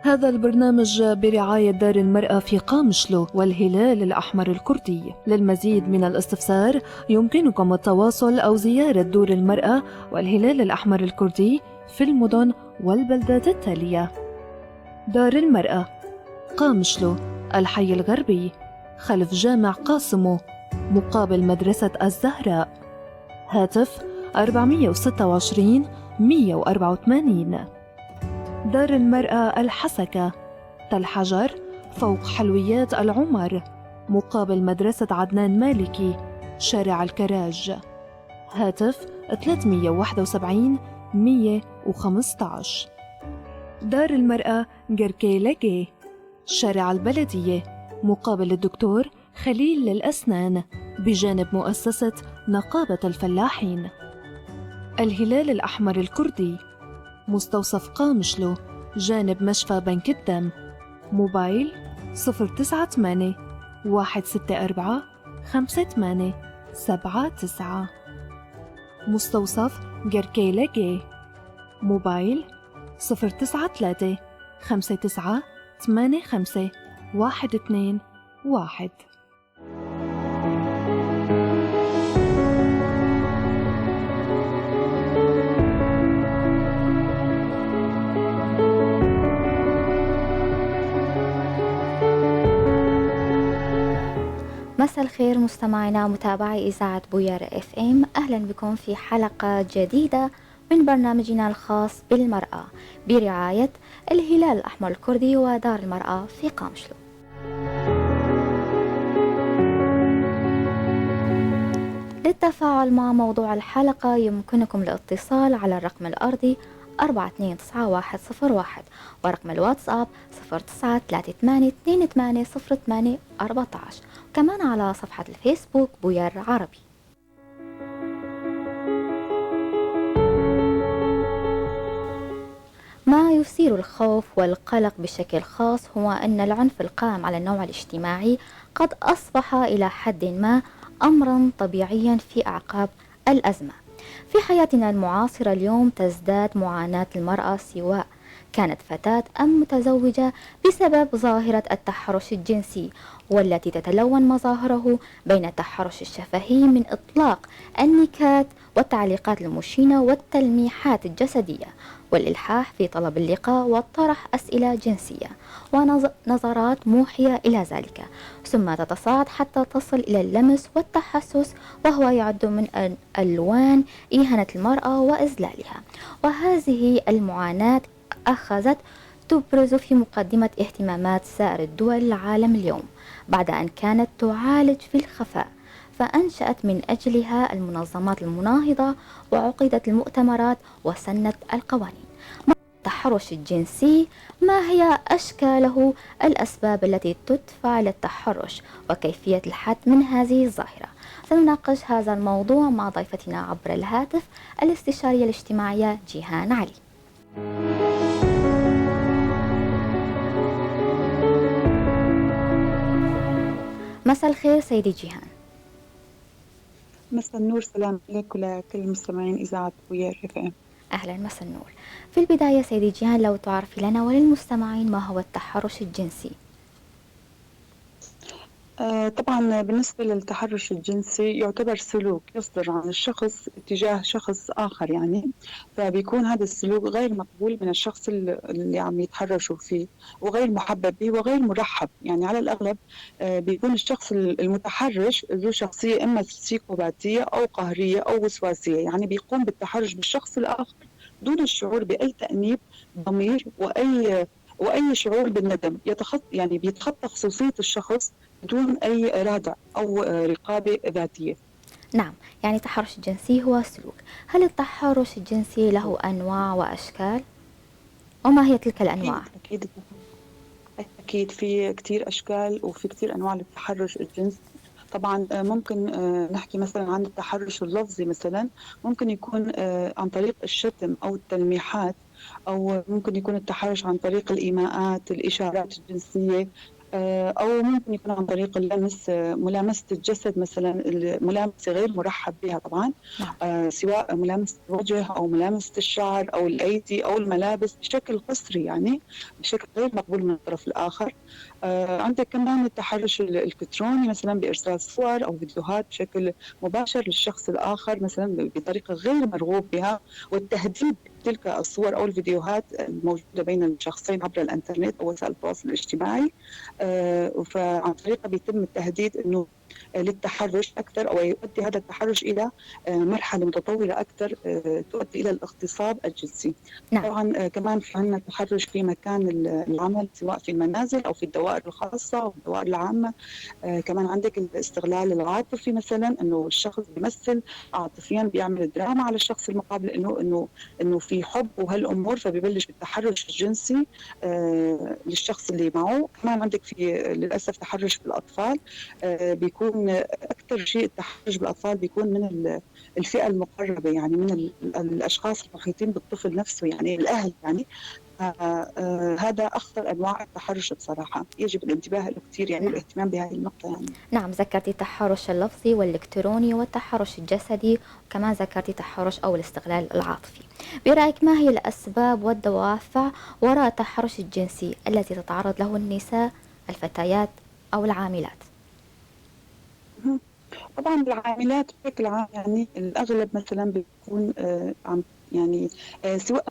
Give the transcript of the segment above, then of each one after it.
هذا البرنامج برعاية دار المرأة في قامشلو والهلال الأحمر الكردي. للمزيد من الاستفسار يمكنكم التواصل أو زيارة دور المرأة والهلال الأحمر الكردي في المدن والبلدات التالية: دار المرأة، قامشلو، الحي الغربي، خلف جامع قاسمو، مقابل مدرسة الزهراء. هاتف 426 184. دار المرأة الحسكة، تل حجر، فوق حلويات العمر، مقابل مدرسة عدنان مالكي، شارع الكراج. هاتف 371 115. دار المرأة جركيلجي، شارع البلدية، مقابل الدكتور خليل للأسنان، بجانب مؤسسة نقابة الفلاحين. الهلال الأحمر الكردي، مستوصف قامشلو، جانب مشفى بنك الدم. موبايل 098 164 58 79. مستوصف جركيلجي، موبايل 093 59 85 121. مساء الخير مستمعينا متابعي إذاعة بوير FM، أهلا بكم في حلقة جديدة من برنامجنا الخاص بالمرأة برعاية الهلال الأحمر الكردي ودار المرأة في قامشلو. للتفاعل مع موضوع الحلقة يمكنكم الاتصال على الرقم الأرضي 429101 ورقم الواتساب 0938280814، كمان على صفحة الفيسبوك بوير عربي. ما يثير الخوف والقلق بشكل خاص هو أن العنف القائم على النوع الاجتماعي قد أصبح إلى حد ما أمرا طبيعيا في أعقاب الأزمة. في حياتنا المعاصرة اليوم تزداد معاناة المرأة سواء كانت فتاة أم متزوجة بسبب ظاهرة التحرش الجنسي، والتي تتلون مظاهره بين التحرش الشفهي من إطلاق النكات والتعليقات المشينة والتلميحات الجسدية والإلحاح في طلب اللقاء وطرح أسئلة جنسية ونظرات موحية إلى ذلك، ثم تتصاعد حتى تصل إلى اللمس والتحسس، وهو يعد من ألوان إهانة المرأة وإذلالها. وهذه المعاناة أخذت تبرز في مقدمة اهتمامات سائر الدول العالم اليوم بعد أن كانت تعالج في الخفاء، فأنشأت من أجلها المنظمات المناهضة وعقدت المؤتمرات وسنت القوانين. التحرش الجنسي، ما هي أشكاله، الأسباب التي تدفع للتحرش، وكيفية الحد من هذه الظاهرة؟ سنناقش هذا الموضوع مع ضيفتنا عبر الهاتف الاستشارية الاجتماعية جيهان علي. مساء الخير سيدي جيهان. مساء النور، سلام لك ولكل المستمعين إذاعة بوير FM. أهلا، مساء النور. في البداية سيدي جيهان، لو تعرفي لنا وللمستمعين ما هو التحرش الجنسي؟ طبعا بالنسبة للتحرش الجنسي يعتبر سلوك يصدر عن الشخص تجاه شخص آخر، يعني فبيكون هذا السلوك غير مقبول من الشخص اللي عم يتحرشوا فيه، وغير محبب به وغير مرحب. يعني على الأغلب بيكون الشخص المتحرش ذو شخصية إما سيكوباتية أو قهرية أو وسواسية، يعني بيقوم بالتحرش بالشخص الآخر دون الشعور بأي تأنيب ضمير وأي شعور بالندم، يعني بيتخطى خصوصية الشخص بدون أي رادع أو رقابة ذاتية. نعم، يعني التحرش الجنسي هو سلوك. هل التحرش الجنسي له أنواع وأشكال؟ وما هي تلك الأنواع؟ أكيد أكيد في كتير أشكال وفي كتير أنواع للتحرش الجنسي. طبعا ممكن نحكي مثلا عن التحرش اللفظي، مثلا ممكن يكون عن طريق الشتم أو التلميحات، أو ممكن يكون التحرش عن طريق الإيماءات، الإشارات الجنسية، أو ممكن يكون عن طريق اللمس، ملامسة الجسد مثلا، الملامسة غير مرحب بها طبعا. سواء ملامسة الوجه أو ملامسة الشعر أو الأيدي أو الملابس بشكل قسري، يعني بشكل غير مقبول من الطرف الآخر. عندك كمان التحرش الإلكتروني مثلا بإرسال صور أو فيديوهات بشكل مباشر للشخص الآخر مثلا بطريقة غير مرغوب بها، والتهديد تلك الصور أو الفيديوهات الموجودة بين الشخصين عبر الإنترنت أو وسائل التواصل الاجتماعي. فعن طريقة بيتم التهديد أنه للتحرش أكثر، أو يؤدي هذا التحرش إلى مرحلة متطورة أكثر تؤدي إلى الاغتصاب الجنسي. نعم. طبعا كمان في عندنا تحرش في مكان العمل، سواء في المنازل أو في الدوائر الخاصة أو الدوائر العامة. كمان عندك الاستغلال العاطفي مثلا، أنه الشخص بيمثل عاطفيا، بيعمل دراما على الشخص المقابل أنه أنه أنه في حب وهالأمور، فبيبلش بالتحرش الجنسي للشخص اللي معه. كمان عندك في للأسف تحرش بالأطفال، بيكون أكثر شيء التحرش بالأطفال بيكون من الفئة المقربة، يعني من الأشخاص المحيطين بالطفل نفسه، يعني الأهل. يعني هذا أخطر أنواع التحرش بصراحة، يجب الانتباه له كثير، يعني الاهتمام بهذه النقطة. يعني نعم، ذكرتي التحرش اللفظي والإلكتروني والتحرش الجسدي، وكمان ذكرتي التحرش أو الاستغلال العاطفي. برأيك ما هي الأسباب والدوافع وراء التحرش الجنسي التي تتعرض له النساء، الفتيات أو العاملات؟ طبعا العاملات بشكل عام يعني الأغلب مثلا بيكون عم يعني سواء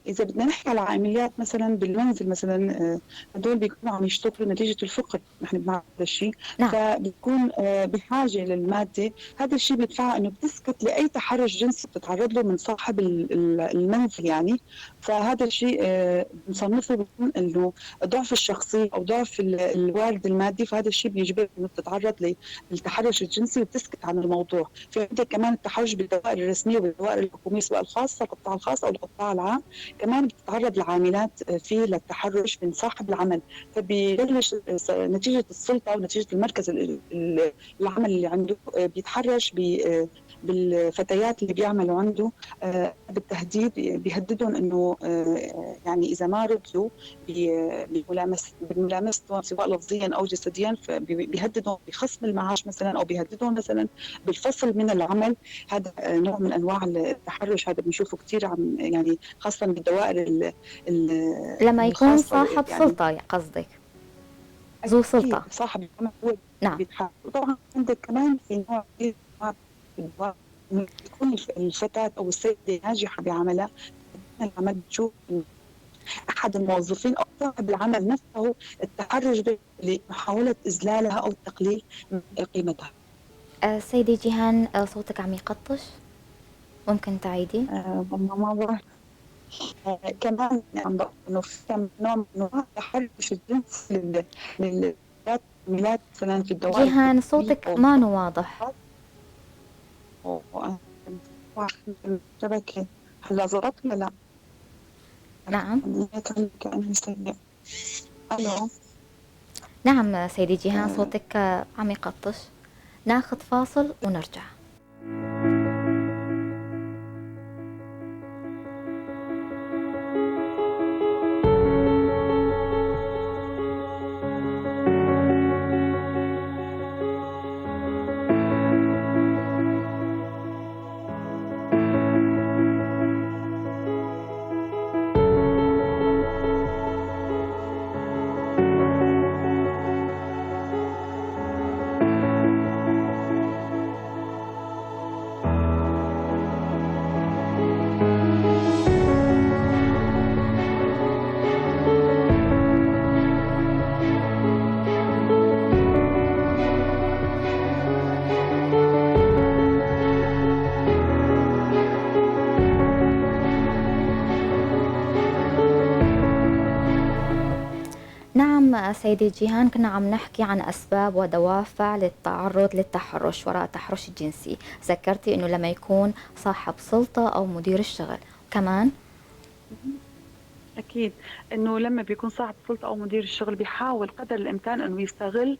إذا بدنا نحكي على عاملات مثلا بالمنزل مثلا، هدول بيكونوا عم يشتغلوا نتيجة الفقر، نحن بنعرف هذا الشيء. نعم. فبيكون بحاجة للمادة، هذا الشيء بيدفعها إنه بتسكت لأي تحرش جنسي بتتعرض له من صاحب المنزل يعني. فهذا الشيء بنصنفه بيكون إنه ضعف الشخصية أو ضعف الوارد المادي، فهذا الشيء بيجبر إنه بتتعرض للتحرش الجنسي وبتسكت عن الموضوع. في عندك كمان التحرش بالدوائر الرسمية وبالدوائر الحكومية، سواء الخاصة القطاع الخاص أو القطاع العام، كمان بتتعرض العاملات فيه للتحرش من صاحب العمل، فبيبلش نتيجة السلطة ونتيجة المركز العمل اللي عنده بيتحرش بالفتيات اللي بيعملوا عنده بالتهديد، بيهددهم إنه يعني إذا ما رضيوا بملامستهم سواء لفظيا أو جسديا، بيهددهم بخصم المعاش مثلا، أو بيهددهم مثلا بالفصل من العمل. هذا نوع من أنواع التحرش، هذا بنشوفه كثير عم يعني خاصة بالدوائر لما يكون صاحب يعني سلطة، قصدك ذو سلطة، صاحب العمل هو. نعم. بيتحرش. طبعا عندك كمان في نوع تكون الفتاة أو السيدة ناجحة بعملها، العمل بتشوف أحد الموظفين أو صاحب العمل نفسه التحرش لمحاولة إذلالها أو التقليل من قيمتها. سيدة جيهان، صوتك عم يقطش، ممكن تعيدي؟ ما بعرف. كمان عم بقول إنه في نوع من أنواع التحرش الجنسي للميلاد مثلا في الدوائر. جيهان صوتك ما واضح. شبكة هلا زبط ولا لا؟ نعم. كأني سيء. ألو. نعم سيدي جيهان، صوتك عم يقطش. ناخذ فاصل ونرجع. نعم سيدي جيهان، كنا عم نحكي عن أسباب ودوافع للتعرض للتحرش وراء التحرش الجنسي. ذكرتي أنه لما يكون صاحب سلطة أو مدير الشغل كمان. أكيد، إنه لمّا بيكون صاحب السلطة أو مدير الشغل بيحاول قدر الإمكان إنه يستغل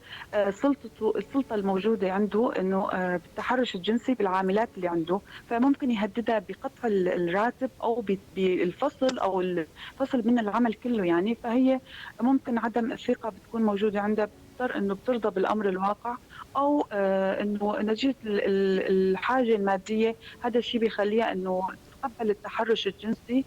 سلطته، السلطة الموجودة عنده، إنه بالتحرُّش الجنسي بالعاملات اللي عنده، فممكن يهددها بقطع الراتب أو بالفصل أو الفصل من العمل كلّه يعني. فهي ممكن عدم الثقة بتكون موجودة عندها، بتضطر إنه بترضى بالأمر الواقع، أو إنه نتيجة ال ال الحاجة المادية، هذا الشي بيخلّيها إنه تتقبل التحرُّش الجنسي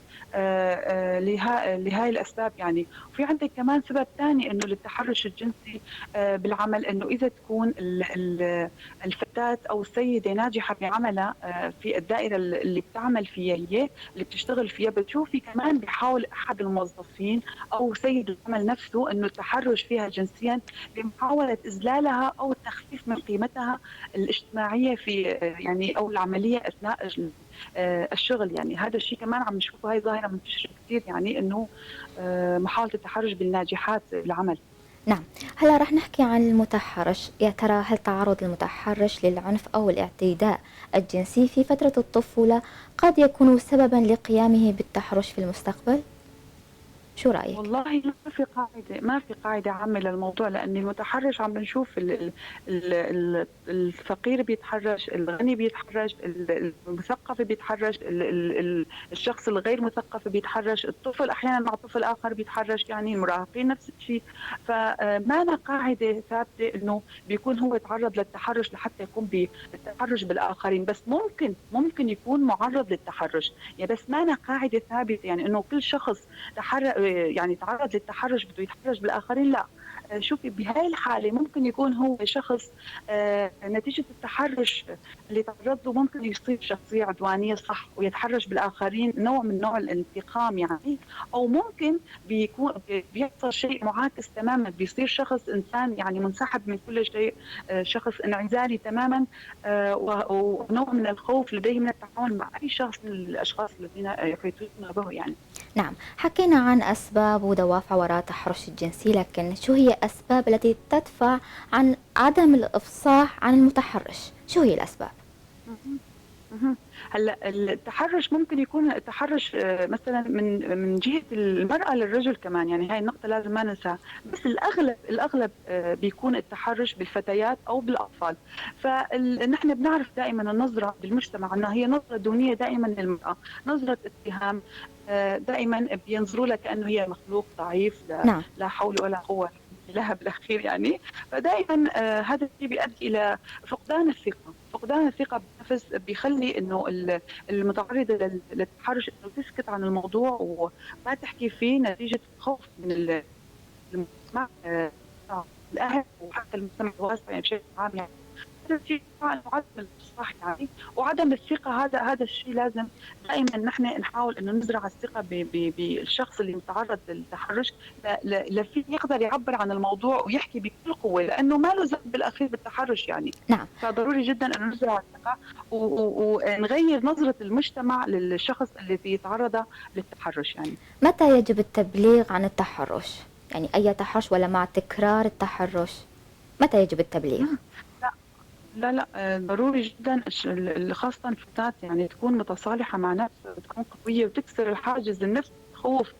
لهاي الأسباب يعني. وفي عندِك كمان سبب تاني إنه للتحرُّش الجنسي بالعمل، إنه إذا تكون ال ال الفتاة أو السيدة ناجحة بعملها في الدائرة اللي بتعمل فيها هي، اللي بتشتغل فيها، بتشوفي كمان بيحاول أحد الموظفين أو سيد العمل نفسه إنه التحرُّش فيها جنسيًا لمحاولة إذلالها أو التخفيف من قيمتها الاجتماعية في يعني أو العملية أثناء الشغل يعني. هذا الشيء كمان عم نشوفه، هاي ظاهرة منتشرة كثير يعني، إنه محاولة التحرش بالناجحات بالعمل. نعم، هلا رح نحكي عن المتحرش. يا ترى هل تعرض المتحرش للعنف أو الاعتداء الجنسي في فترة الطفولة قد يكون سببا لقيامه بالتحرش في المستقبل؟ شو رأيك؟ والله ما في قاعدة، ما في قاعدة عامة للموضوع، لأن المتحرش عم بنشوف الفقير بيتحرش، الغني بيتحرش، المثقف بيتحرش، الشخص الغير مثقف بيتحرش، الطفل أحيانا مع طفل آخر بيتحرش، يعني المراهقين نفس الشيء. فما أنا قاعدة ثابتة إنه بيكون هو تعرض للتحرش لحتى يقوم بالتحرش بالآخرين، بس ممكن يكون معرض للتحرش يعني، بس ما أنا قاعدة ثابتة يعني إنه كل شخص يعني تعرض للتحرش بده يتحرش بالآخرين، لا. شوفي بهاي الحالة ممكن يكون هو شخص نتيجة التحرش اللي تعرض له ممكن يصير شخصية عدوانية صح، ويتحرش بالآخرين، نوع من نوع الانتقام يعني، أو ممكن بيكون بيحصل شيء معاكس تماما، بيصير شخص إنسان يعني منسحب من كل شيء، شخص انعزالي تماما، ونوع من الخوف لديه من التعامل مع أي شخص من الأشخاص الذين يحيطون به يعني. نعم، حكينا عن أسباب ودوافع وراء التحرش الجنسي، لكن شو هي الأسباب التي تدفع عن عدم الإفصاح عن المتحرش؟ شو هي الأسباب؟ هلا التحرش ممكن يكون التحرش مثلا من جهة المراة للرجل كمان يعني، هاي النقطة لازم ما ننساها، بس الاغلب بيكون التحرش بالفتيات او بالاطفال. فنحن بنعرف دائما النظرة بالمجتمع انها هي نظره دونية دائما للمراة، نظره اتهام، دائما بينظروا لها كانه هي مخلوق ضعيف، لا، نعم. لا حول ولا قوة لها بالاخير يعني. فدائما هذا الشيء بيؤدي الى فقدان الثقة، فقدان الثقة بالنفس بيخلي انه المتعرضه للتحرش انه تسكت عن الموضوع وما تحكي فيه نتيجة الخوف من المجتمع، الاهل وحتى المجتمع الواسع يعني بشكل عام يعني. هذا الشيء عدم الصح يعني، وعدم الثقة، هذا الشيء لازم دائما نحن نحاول انه نزرع الثقة بالشخص اللي متعرض للتحرش لفي يقدر يعبر عن الموضوع ويحكي بكل قوة، لانه ما له ذنب بالاخير بالتحرش يعني. نعم. فضروري جدا انه نزرع الثقة ونغير نظره المجتمع للشخص اللي بيتعرض للتحرش يعني. متى يجب التبليغ عن التحرش؟ يعني اي تحرش ولا مع تكرار التحرش؟ متى يجب التبليغ؟ لا لا، ضروري جدا خاصة الفتاة يعني تكون متصالحة مع نفسها وتكون قوية وتكسر الحاجز النفسي الخوف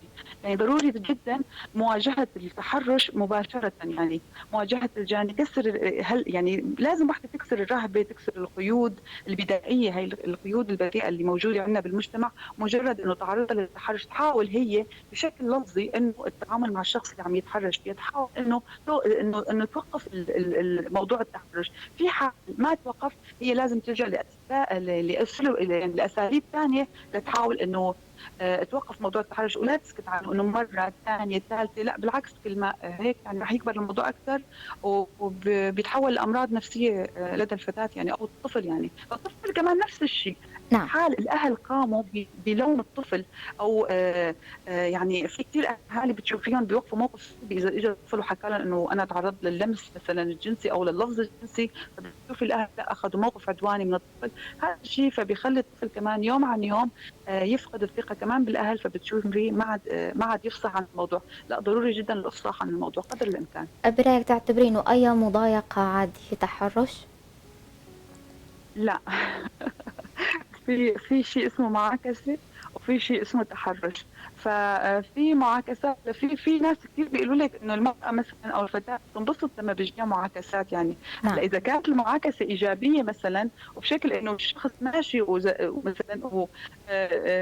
يعني. ضروري جدا مواجهة التحرش مباشرة يعني، مواجهة الجاني، كسر هل يعني لازم واحدة تكسر الرهبة، تكسر القيود البدائية، هي القيود البديئة اللي موجودة عندنا بالمجتمع. مجرد انه تعرضت للتحرش تحاول هي بشكل لفظي انه التعامل مع الشخص اللي عم يتحرش فيها، تحاول انه انه انه توقف موضوع التحرش. في حال ما توقف هي لازم تلجأ لاساليب ثانية لتحاول انه توقف موضوع التحرش ولا تسكت عنه انه مرة ثانية ثالثة، لا بالعكس كل ما هيك يعني رح يكبر الموضوع اكثر وبيتحول لامراض نفسية لدى الفتاة يعني او الطفل يعني. فالطفل كمان نفس الشيء. نعم. حال الاهل قاموا بلوم الطفل او يعني في كثير اهالي بتشوفيهم بيوقفوا موقف اذا اجى الطفل وحكى لهم انه انا تعرضت للمس مثلا الجنسي او لللفظ الجنسي، فبتشوفي الاهل اخذوا موقف عدواني من الطفل، هذا الشيء فبيخلي الطفل كمان يوم عن يوم يفقد الثقة كمان بالاهل، فبتشوفي ما عاد يفصح عن الموضوع. لا ضروري جدا الافصاح عن الموضوع قدر الامكان. برايك تعتبري انه اي مضايقه عادية تحرش؟ لا. في شيء اسمه معاكسة وفي شيء اسمه تحرش. ففي معاكسات، في ناس كثير بيقولوا لك انه المرأة مثلا او الفتاة بتنبسط لما بيجيها معاكسات يعني. نعم. هلا اذا كانت المعاكسة ايجابية مثلا وبشكل انه الشخص ماشي ومثلا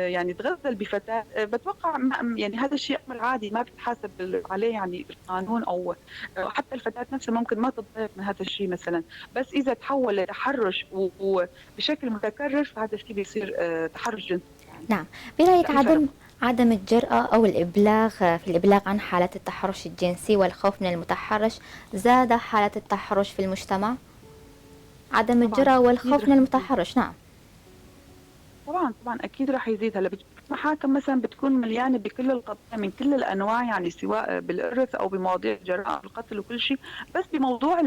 يعني تغزل بفتاة، بتوقع يعني هذا الشيء امر عادي ما بتحاسب عليه يعني القانون، او حتى الفتاة نفسها ممكن ما تتضايق من هذا الشيء مثلا. بس اذا تحول لتحرش وبشكل متكرر فهذا الشيء بيصير تحرش جنسي يعني. نعم. برأيك لا، في فرق. عدم الجرأة أو الإبلاغ في الإبلاغ عن حالات التحرش الجنسي والخوف من المتحرش زاد حالات التحرش في المجتمع؟ عدم طبعاً، الجرأة أكيد والخوف رح من يزيد. المتحرش. نعم. طبعا طبعا اكيد رح يزيد. هلا المحاكم مثلا بتكون مليانة بكل القضايا من كل الانواع، يعني سواء بالارث او بمواضيع جرائم القتل وكل شيء، بس بموضوع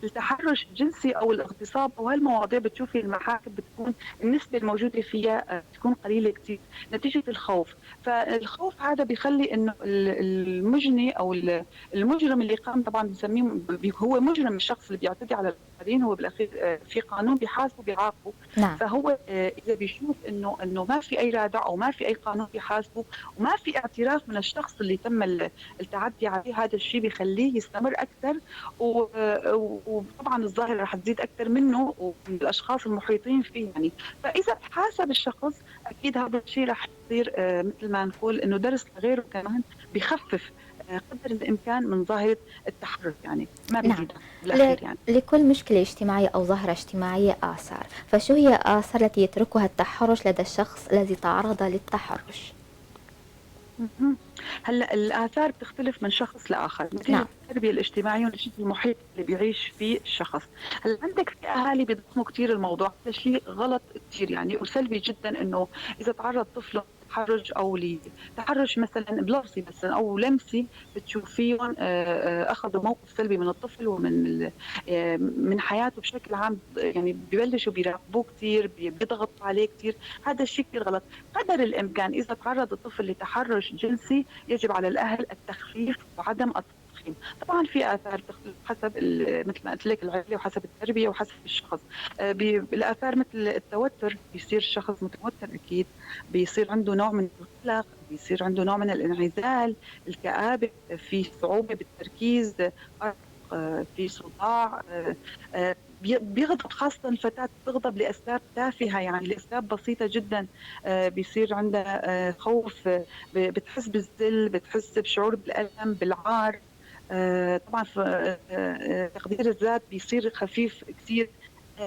التحرش الجنسي او الاغتصاب او هالمواضيع بتشوفي المحاكم بتكون النسبة الموجودة فيها بتكون قليله كثير نتيجة الخوف. فالخوف هذا بيخلي انه المجني او المجرم اللي قام، طبعا بنسميه هو مجرم، الشخص اللي بيعتدي على الاخرين هو بالاخير في قانون بيحاسبه بيعاقبه. نعم. فهو اذا بيشوف انه ما في اي رادع او ما في اي قانون بيحاسبه وما في اعتراف من الشخص اللي تم التعدي عليه، هذا الشيء بيخليه يستمر اكثر، وطبعا الظاهرة رح تزيد اكثر منه ومن الاشخاص المحيطين فيه يعني. فاذا تحاسب الشخص اكيد هذا الشيء رح يصير مثل ما نقول انه درس لغيره كمان، بخفف قدر الامكان من ظاهره التحرش يعني، ما نعم. بيزيدها بالاخير يعني. لكل مشكلة اجتماعية أو ظاهرة اجتماعية آثار، فشو هي آثار التي يتركها التحرش لدى الشخص الذي تعرض للتحرش؟ هلا الاثار بتختلف من شخص لاخر، نتيجة نعم. التربية الاجتماعية ونتيجة المحيط اللي بيعيش فيه الشخص. هلا عندك في اهالي بيضخموا كثير الموضوع، هذا شيء غلط كثير يعني وسلبي جدا، انه اذا تعرض طفل لتحرش او لتحرش مثلا بلفظي مثلا او لمسي، بتشوفيهم اخذوا موقف سلبي من الطفل ومن من حياته بشكل عام يعني، ببلشوا بيراقبوه كثير، بيضغطوا عليه كثير، هذا الشيء كثير غلط. قدر الامكان اذا تعرض الطفل لتحرش جنسي يجب على الاهل التخفيف وعدم التضخيم. طبعا في اثار تختلف حسب مثل ما قلت لك العائلة وحسب التربية وحسب الشخص. الاثار مثل التوتر، بيصير الشخص متوتر اكيد، بيصير عنده نوع من القلق، بيصير عنده نوع من الانعزال، الكآبة، في صعوبة بالتركيز، في صداع، بيغضب، خاصة الفتاة بتغضب لأسباب تافهة يعني، لأسباب بسيطة جدا، بيصير عندها خوف، بتحس بالذل، بتحس بشعور بالألم، بالعار، طبعا تقدير الذات بيصير خفيف كثير،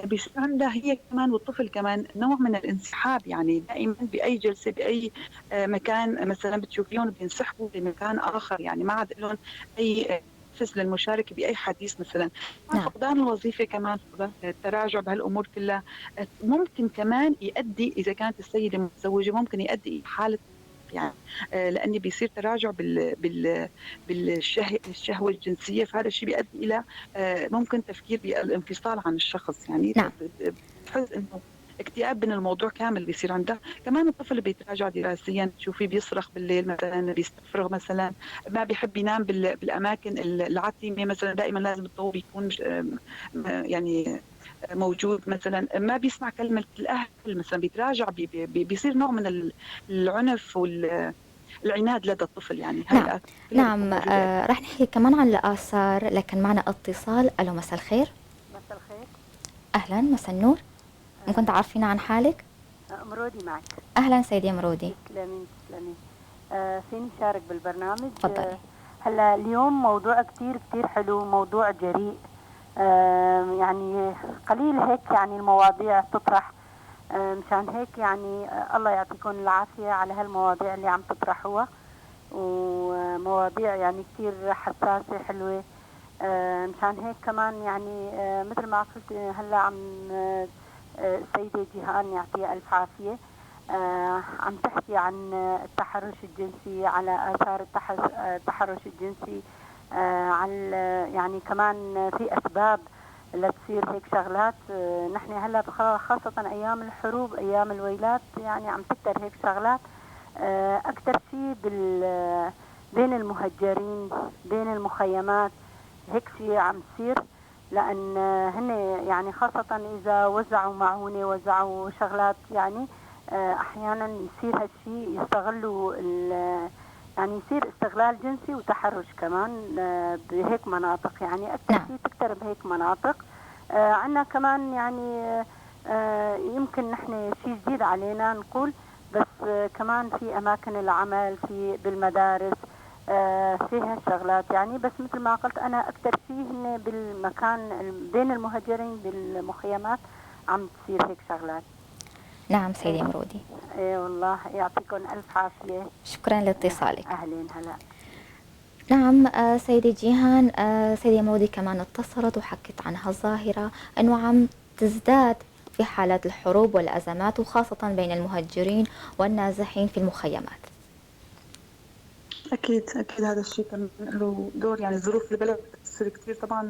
بيصير عندها هي كمان والطفل كمان نوع من الانسحاب يعني، دائما بأي جلسة بأي مكان مثلا بتشوفيهم بينسحبوا لمكان آخر يعني، ما عاد لهم أي نفس للمشاركة بأي حديث مثلا. نعم. فقدان الوظيفة كمان، فقدان التراجع بهالأمور كلها ممكن كمان يؤدي إذا كانت السيدة متزوجة ممكن يؤدي إلى حالة يعني، لأن بيصير تراجع بالشهوة الجنسية، فهذا الشيء بيؤدي إلى ممكن تفكير بالانفصال عن الشخص يعني. نعم. بتحس إنه اكتئاب من الموضوع كامل بيصير عندها. كمان الطفل بيتراجع دراسيا، تشوفيه بيصرخ بالليل مثلا، بيستفرغ مثلا، ما بيحب ينام بالاماكن العتيمه مثلا، دائما لازم الضوء بيكون يعني موجود مثلا، ما بيسمع كلمة الاهل مثلا، بيتراجع، بيصير نوع من العنف والعناد لدى الطفل يعني. نعم. نعم. رح نحكي كمان عن الاثار، لكن معنا اتصال. الو، مساء الخير. مساء الخير. اهلا، مساء النور. ممكن تعرفينا عن حالك؟ مرودي معك. اهلا سيدي مرودي. تسلمي تسلمي. فيني شارك بالبرنامج؟ تفضلي. هلا اليوم موضوع كتير كتير حلو، موضوع جريء، يعني قليل هيك يعني المواضيع تطرح، مشان هيك يعني الله يعطيكم العافية على هالمواضيع اللي عم تطرحوها، ومواضيع يعني كتير حساسة حلوة، مشان هيك كمان يعني مثل ما قلت هلا عم السيدة جيهان يعطيها ألف عافية، عم تحكي عن التحرش الجنسي، على آثار التحرش الجنسي، على يعني كمان في أسباب لتصير هيك شغلات. نحن هلا خاصة أيام الحروب، أيام الويلات، يعني عم تكتر هيك شغلات، أكثر شيء بين المهجرين، بين المخيمات، هيك شيء عم تصير، لأن هن يعني خاصة إذا وزعوا معونة، وزعوا شغلات يعني أحيانا يصير هالشيء، يستغلوا يعني يصير استغلال جنسي وتحرش كمان بهيك مناطق، يعني أكثر شيء تكتر بهيك مناطق. عندنا كمان يعني يمكن نحن شيء جديد علينا نقول، بس كمان في أماكن العمل، في بالمدارس، فيها شغلات يعني. بس مثل ما قلت أنا أكثر شيء هن بالمكان بين المهاجرين بالمخيمات عم تصير هيك شغلات. نعم سيدي مرودي. اي والله يعطيكم ألف عافية. شكرا لاتصالك. أهلين هلا. نعم سيدي جيهان، سيدي مرودي كمان اتصلت وحكت عن هالظاهرة أنه عم تزداد في حالات الحروب والأزمات، وخاصة بين المهجرين والنازحين في المخيمات. أكيد أكيد هذا الشيء كمان له دور، يعني ظروف البلد بتأثر كثير. طبعا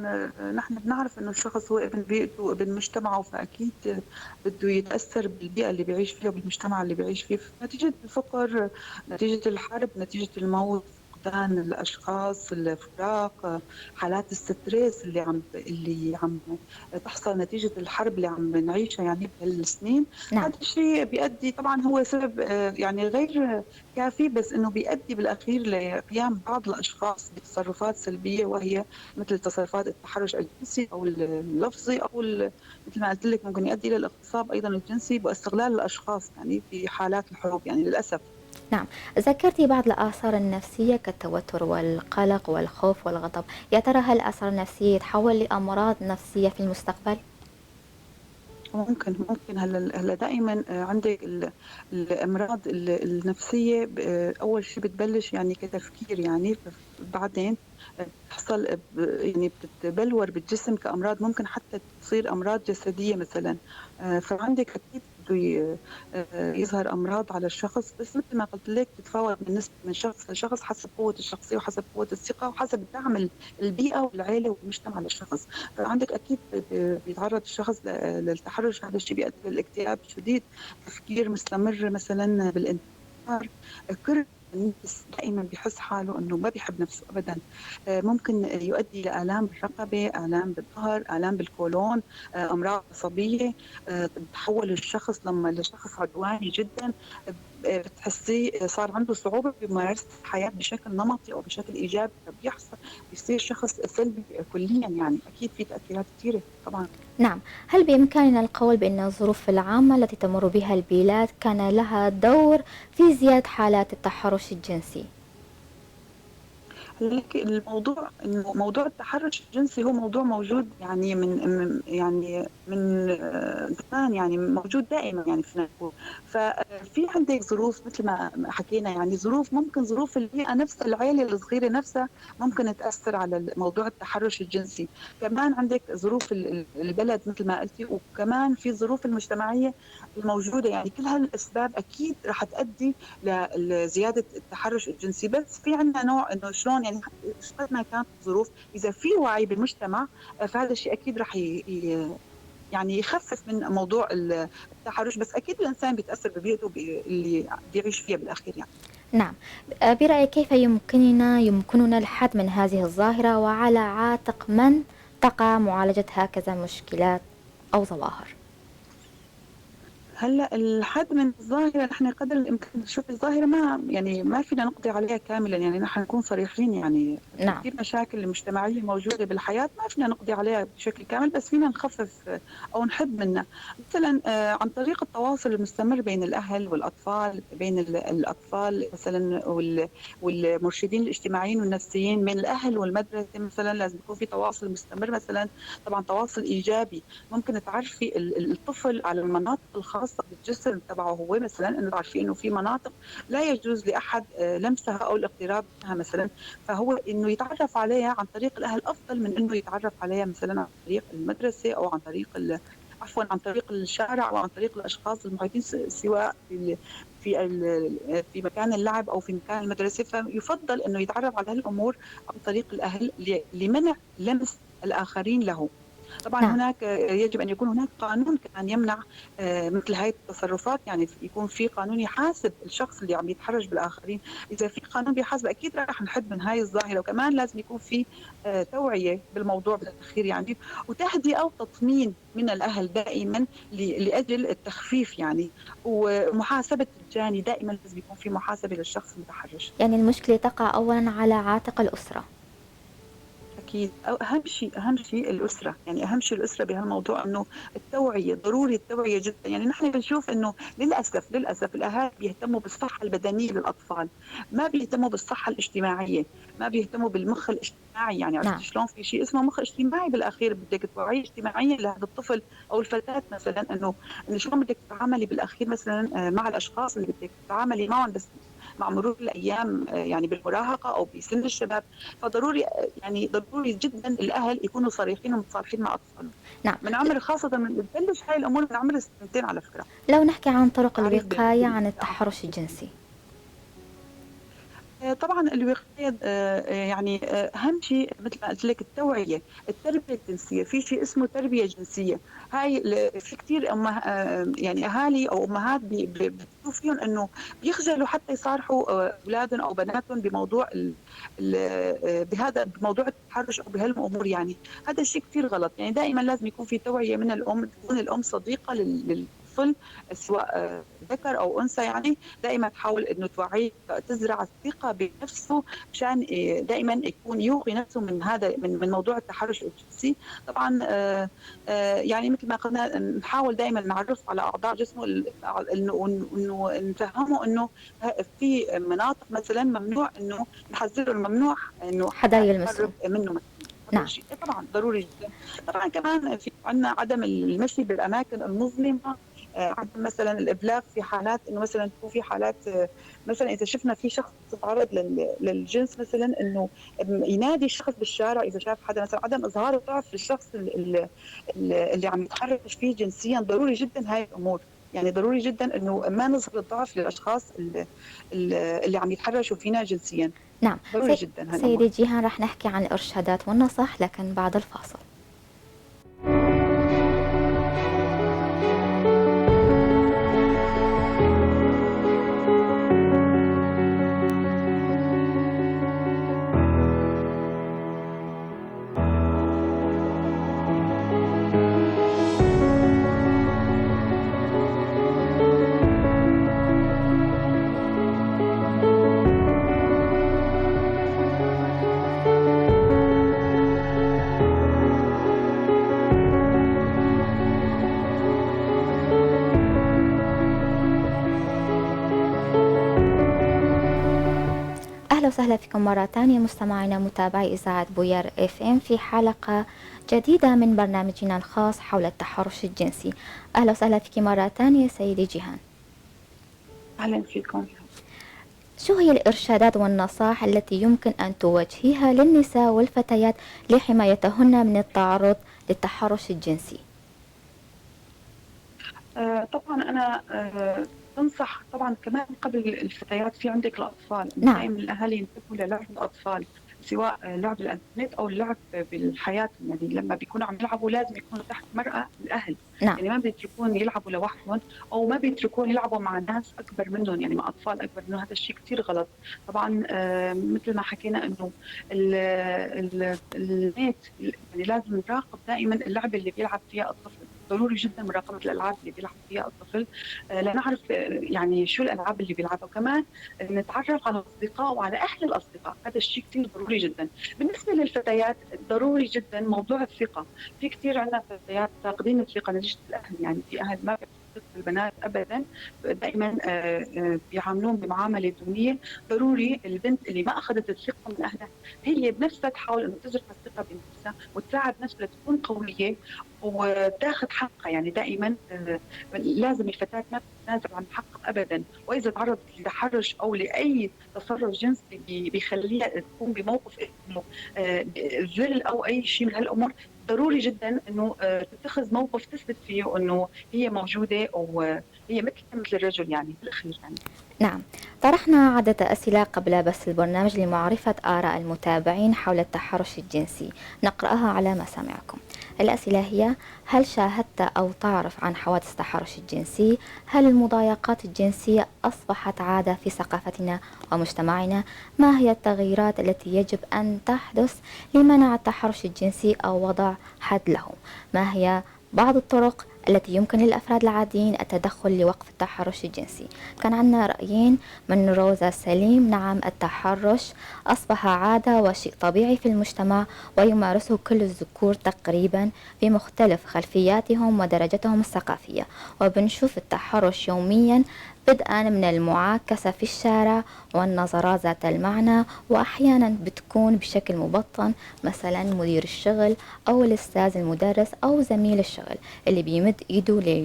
نحن بنعرف إنه الشخص هو ابن بيئته وابن مجتمعه، فأكيد بده يتأثر بالبيئة اللي بيعيش فيها وبالمجتمع اللي بيعيش فيه. نتيجة الفقر، نتيجة الحرب، نتيجة الموت، فقدان الأشخاص، الفراق، حالات الستريس اللي عم تحصل نتيجة الحرب اللي عم نعيشها يعني بهالسنين. نعم. هذا الشيء بيؤدي طبعا، هو سبب يعني غير كافي، بس انه بيؤدي بالاخير لقيام بعض الاشخاص بتصرفات سلبية، وهي مثل تصرفات التحرش الجنسي او اللفظي او مثل ما قلت لك ممكن يؤدي الى الاغتصاب ايضا الجنسي واستغلال الاشخاص يعني في حالات الحروب يعني للاسف. نعم، ذكرتي بعض الآثار النفسية كالتوتر والقلق والخوف والغضب، يا ترى هل الآثار النفسية تتحول لأمراض نفسية في المستقبل؟ ممكن هلا دائما عندك الامراض النفسية، اول شيء بتبلش يعني كتفكير، يعني بعدين بتحصل يعني بتتبلور بالجسم كامراض، ممكن حتى تصير امراض جسدية مثلا. فعندك اكيد بده يظهر امراض على الشخص، بس مثل ما قلت لك بتتفاوت من نسبه من شخص لشخص حسب قوة الشخصية وحسب قوة الثقة وحسب دعم البيئة والعيلة والمجتمع للشخص. فعندك اكيد بيتعرض الشخص للتحرش، هذا الشيء بيؤدي للاكتئاب الشديد، تفكير مستمر مثلا بالانتحار، كره النفس، دائما بحس حاله انه ما بيحب نفسه ابدا. ممكن يؤدي لالام بالرقبه، الام بالظهر، الام بالكولون، امراض عصبية، بتحول الشخص لما لشخص عدواني جدا، بتحسيه صار عنده صعوبة بممارسة الحياة بشكل نمطي او بشكل ايجابي، فبيحصل بيصير شخص سلبي كليا. يعني اكيد في تاثيرات كثيرة طبعا. نعم، هل بإمكاننا القول بأن الظروف العامة التي تمر بها البلاد كان لها دور في زيادة حالات التحرش الجنسي؟ لكن الموضوع انه موضوع التحرش الجنسي هو موضوع موجود يعني من يعني من زمان، يعني موجود دائما يعني فينا نقول. ففي عندك ظروف مثل ما حكينا، يعني ظروف ممكن ظروف البيئة نفسها، العائلة الصغيرة نفسها ممكن تاثر على موضوع التحرش الجنسي. كمان عندك ظروف البلد مثل ما قلتي، وكمان في ظروف المجتمعية الموجودة، يعني كل هالاسباب اكيد رح تؤدي لزيادة التحرش الجنسي. بس في عندنا نوع انه شلون يعني قد ما كانت الظروف، اذا في وعي بالمجتمع فهذا الشيء اكيد رح يعني يخفف من موضوع التحرش. بس اكيد الانسان بيتاثر ببيئته اللي بيعيش فيها بالاخير يعني. نعم، برأيك كيف يمكننا الحد من هذه الظاهرة، وعلى عاتق من تقع معالجة هكذا مشكلات أو ظواهر؟ هلا الحد من الظاهرة نحن قدر الامكان، شوف الظاهرة ما يعني ما فينا نقضي عليها كاملا، يعني نحن نكون صريحين يعني. نعم. كثير مشاكل مجتمعية موجودة بالحياة ما فينا نقضي عليها بشكل كامل، بس فينا نخفف او نحد منها، مثلا عن طريق التواصل المستمر بين الاهل والاطفال، بين الاطفال مثلا والمرشدين الاجتماعيين والنفسيين، بين الاهل والمدرسة مثلا لازم يكون في تواصل مستمر مثلا، طبعا تواصل ايجابي. ممكن تعرفي الطفل على المناطق الخاصة بالجسم تبعه هو، مثلا انه تعرفي انه في مناطق لا يجوز لاحد لمسها او الاقتراب منها مثلا، فهو انه يتعرف عليها عن طريق الاهل افضل من انه يتعرف عليها مثلا عن طريق المدرسة او عن طريق عفوا عن طريق الشارع او عن طريق الاشخاص المحيطين، سواء في مكان اللعب او في مكان المدرسة. فيفضل انه يتعرف على هالامور عن طريق الاهل لمنع لمس الاخرين له. طبعا نعم. هناك يجب أن يكون هناك قانون كمان يمنع مثل هاي التصرفات، يعني يكون في قانون يحاسب الشخص اللي عم يتحرش بالآخرين. إذا في قانون بيحاسب أكيد رح نحد من هاي الظاهرة. وكمان لازم يكون في توعية بالموضوع بالأخير يعني، وتهدئة وتطمين من الأهل دائما لأجل التخفيف يعني، ومحاسبة الجاني. دائما لازم يكون في محاسبة للشخص المتحرش. يعني المشكلة تقع أولا على عاتق الأسرة. أكيد، أو أهم شيء الأسرة، يعني أهم شيء الأسرة بهالموضوع، إنه التوعية ضروري، التوعية جدا. يعني نحن بنشوف إنه للأسف الأهالي بيهتموا بالصحة البدنية للأطفال، ما بيهتموا بالصحة الاجتماعية، ما بيهتموا بالمخ الاجتماعي. يعني عرفت نعم. شلون في شيء اسمه مخ اجتماعي، بالأخير بدك توعية اجتماعية لهذا الطفل أو الفتاة مثلا، إنه شلون بدك تتعاملي بالأخير مثلا مع الأشخاص اللي بدك تتعاملي معهم، بس مع مرور الأيام يعني بالمراهقة أو بسن الشباب. فضروري يعني ضروري جدا الأهل يكونوا صريحين ومتصالحين مع أطفالهم. نعم. من عمر، خاصة من بتبلش هاي الأمور من عمر السنتين على فكرة. لو نحكي عن طرق تعريف الوقاية بال- عن التحرش الجنسي. طبعا الوقاية يعني أهم شيء مثل ما قلت لك التوعية، التربية الجنسية. في شيء اسمه تربية جنسية، هاي في كثير يعني أهالي أو أمهات بتشوف فيهم إنه بيخجلوا حتى يصارحوا أولادهم أو بناتهم بموضوع بهذا، بموضوع التحرش أو بهالأمور. يعني هذا الشيء كثير غلط. يعني دائما لازم يكون في توعية من الأم، تكون الأم صديقة للطفل سواء ذكر أو أنثى. يعني دائما تحاول إنه توعيه، تزرع الثقة بنفسه مشان دائما يكون يوقي نفسه من هذا، من موضوع التحرش الجنسي. طبعا يعني مثل ما قلنا نحاول دائما نعرف على اعضاء جسمه، انه نفهمه انه في مناطق مثلا ممنوع، انه نحذره الممنوع انه حدا يلمسه يقرب منه مثلا. نعم. طبعا ضروري جدا. طبعا كمان في عندنا عدم المشي بالاماكن المظلمة، عدم مثلا الابلاغ في حالات انه مثلا تكون في حالات مثلا اذا شفنا في شخص تعرض للجنس مثلا، انه ينادي الشخص بالشارع اذا شاف حدا مثلا، عدم اظهار الضعف للشخص اللي عم يتحرش فيه جنسيا. ضروري جدا هاي الامور، يعني ضروري جدا انه ما نظهر الضعف للاشخاص اللي عم يتحرشوا فينا جنسيا. نعم. ضروري جدا هالأمور. سيدي جيهان، رح نحكي عن الإرشادات والنصائح لكن بعد الفاصل. أهلا وسهلا فيكم مرة ثانية مستمعينا متابعي إذاعة بوير FM في حلقة جديدة من برنامجنا الخاص حول التحرش الجنسي. أهلا وسهلا فيك مرة ثانية سيدي جيهان. أهلا فيكم. شو هي الإرشادات والنصائح التي يمكن أن توجهيها للنساء والفتيات لحمايتهن من التعرض للتحرش الجنسي؟ طبعا أنا بنصح طبعا كمان قبل الفتيات في عندك الأطفال. نعم. دائما الأهالي ينتبهوا للعب الأطفال، سواء لعب الانترنت او اللعب بالحياة. يعني لما بيكونوا عم يلعبوا لازم يكونوا تحت مرأة الاهل. نعم. يعني ما بيتركون يلعبوا لوحدهم، او ما بيتركون يلعبوا مع ناس اكبر منهم، يعني مع اطفال اكبر منهم. هذا الشيء كثير غلط. طبعا مثل ما حكينا انه النت، يعني لازم نراقب دائما اللعبة اللي بيلعب فيها الطفل. ضروري جدا مراقبة الالعاب اللي بيلعب فيها الطفل، لنعرف يعني شو الالعاب اللي بيلعبها، وكمان نتعرف على الاصدقاء وعلى اهل الاصدقاء. هذا الشيء كثير ضروري جدا. بالنسبة للفتيات ضروري جدا موضوع الثقة. في كثير عندنا فتيات فاقدين الثقة نتيجة الاهل، يعني في اهل ما بيثقوا البنات ابدا، دائما بيعاملون بمعاملة دونية. ضروري البنت اللي ما اخذت الثقة من اهلها هي بنفسها تحاول انه تزرع الثقة بنفسها وتساعد نفسها لتكون قوية وتاخذ حقها. يعني دائما لازم الفتاة ما تتنازل عن حقها ابدا، واذا تعرضت لتحرش او لاي تصرف جنسي بيخليها تكون بموقف انه ذل او اي شيء من هالامور، ضروري جدا انه تتخذ موقف تثبت فيه انه هي موجودة وهي مثل الرجل، يعني بالاخير يعني. نعم، طرحنا عدة أسئلة قبل بث البرنامج لمعرفة آراء المتابعين حول التحرش الجنسي، نقرأها على مسامعكم. الأسئلة هي: هل شاهدت أو تعرف عن حوادث التحرش الجنسي؟ هل المضايقات الجنسية أصبحت عادة في ثقافتنا ومجتمعنا؟ ما هي التغييرات التي يجب أن تحدث لمنع التحرش الجنسي أو وضع حد له؟ ما هي بعض الطرق التي يمكن للأفراد العاديين التدخل لوقف التحرش الجنسي؟ كان عندنا رأيين من روزا سليم: نعم، التحرش أصبح عادة وشيء طبيعي في المجتمع ويمارسه كل الذكور تقريبا بمختلف خلفياتهم ودرجتهم الثقافية، وبنشوف التحرش يوميا بدءا من المعاكسة في الشارع والنظرات ذات المعنى، وأحيانا بتكون بشكل مبطن، مثلا مدير الشغل أو الأستاذ المدرس أو زميل الشغل اللي بيمد إيده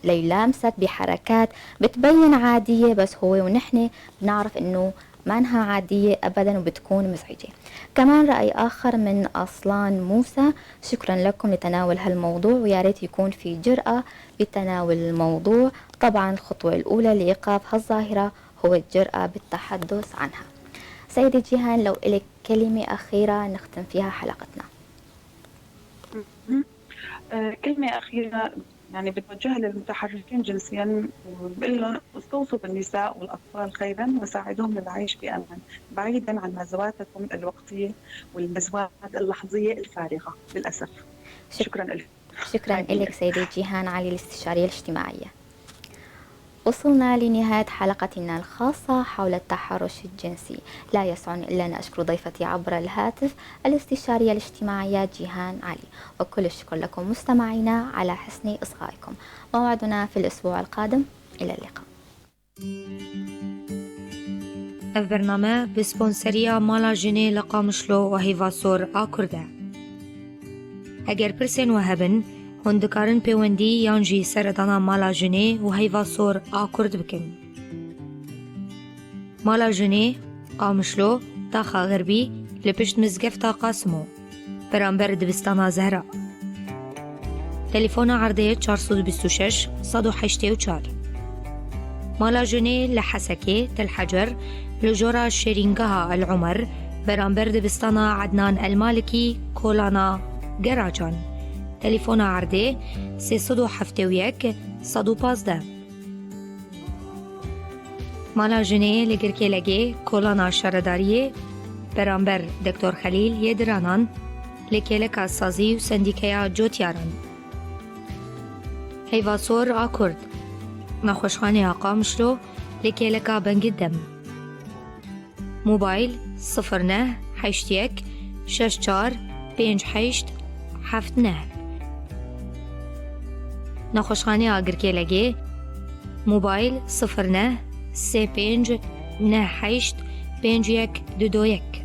ليلامسك بحركات بتبين عادية، بس هو ونحن بنعرف إنه مانها عادية أبدا وبتكون مزعجة. كمان رأي آخر من أصلان موسى: شكرا لكم لتناول هالموضوع، ويا ريت يكون في جرأة بتناول الموضوع. طبعا الخطوة الأولى لإيقاف هالظاهرة هو الجرأة بالتحدث عنها. سيدة جيهان، لو إلك كلمة أخيرة نختم فيها حلقتنا. كلمة أخيرة يعني بتوجهها للمتحرشين جنسيا، وبقول لهم استوصوا بالنساء والأطفال خيرا وساعدوهم للعيش بأمان بعيدا عن نزواتكم الوقتية والنزوات اللحظية الفارغة للأسف. شكرا لك. شكرا لك سيدة جيهان علي الاستشارية الاجتماعية. وصلنا لنهاية حلقتنا الخاصة حول التحرش الجنسي. لا يسعني إلا أن أشكر ضيفتي عبر الهاتف الاستشارية الاجتماعية جيهان علي، وكل الشكر لكم مستمعينا على حسن إصغائكم. موعدنا في الأسبوع القادم، إلى اللقاء. Ev bername bi sponseriya Mala Jinê li Qamişlo û Heyva Sor a Kurd e. Eger pirsên we hebin, hûn dikarin pêwendî yan jî seredana Mala Jinê û Heyva Sor a Kurd bikin. Mala Jinê, Qamişlo, Taxa Xerbî li pişt Mizgefta Qasimo, beramber Dibistana Zehra. Telefona erdê 426 184. Mala Jinê li Hesekê, Tel Hecer, li jora Şêrîngeha El Umer, beramber Dibistana Ednan El Malikî, Kolana Geracan. Telefona erdê 371 115. Mala Jinê li Girkêlegê, Kolana Şaredariyê, beramber Doktor Xelîl yê Diranan, li kêleka Sazî û Sendîkeya Cotyaran. Heyva Sor a Kurd, Nexweşxaneya Qamişlo li kêleka Bengidem. Mobayl 09 81 64 58 79. Nexweşxaneya Girkêlegê, mobayl 09 35 98 51 21.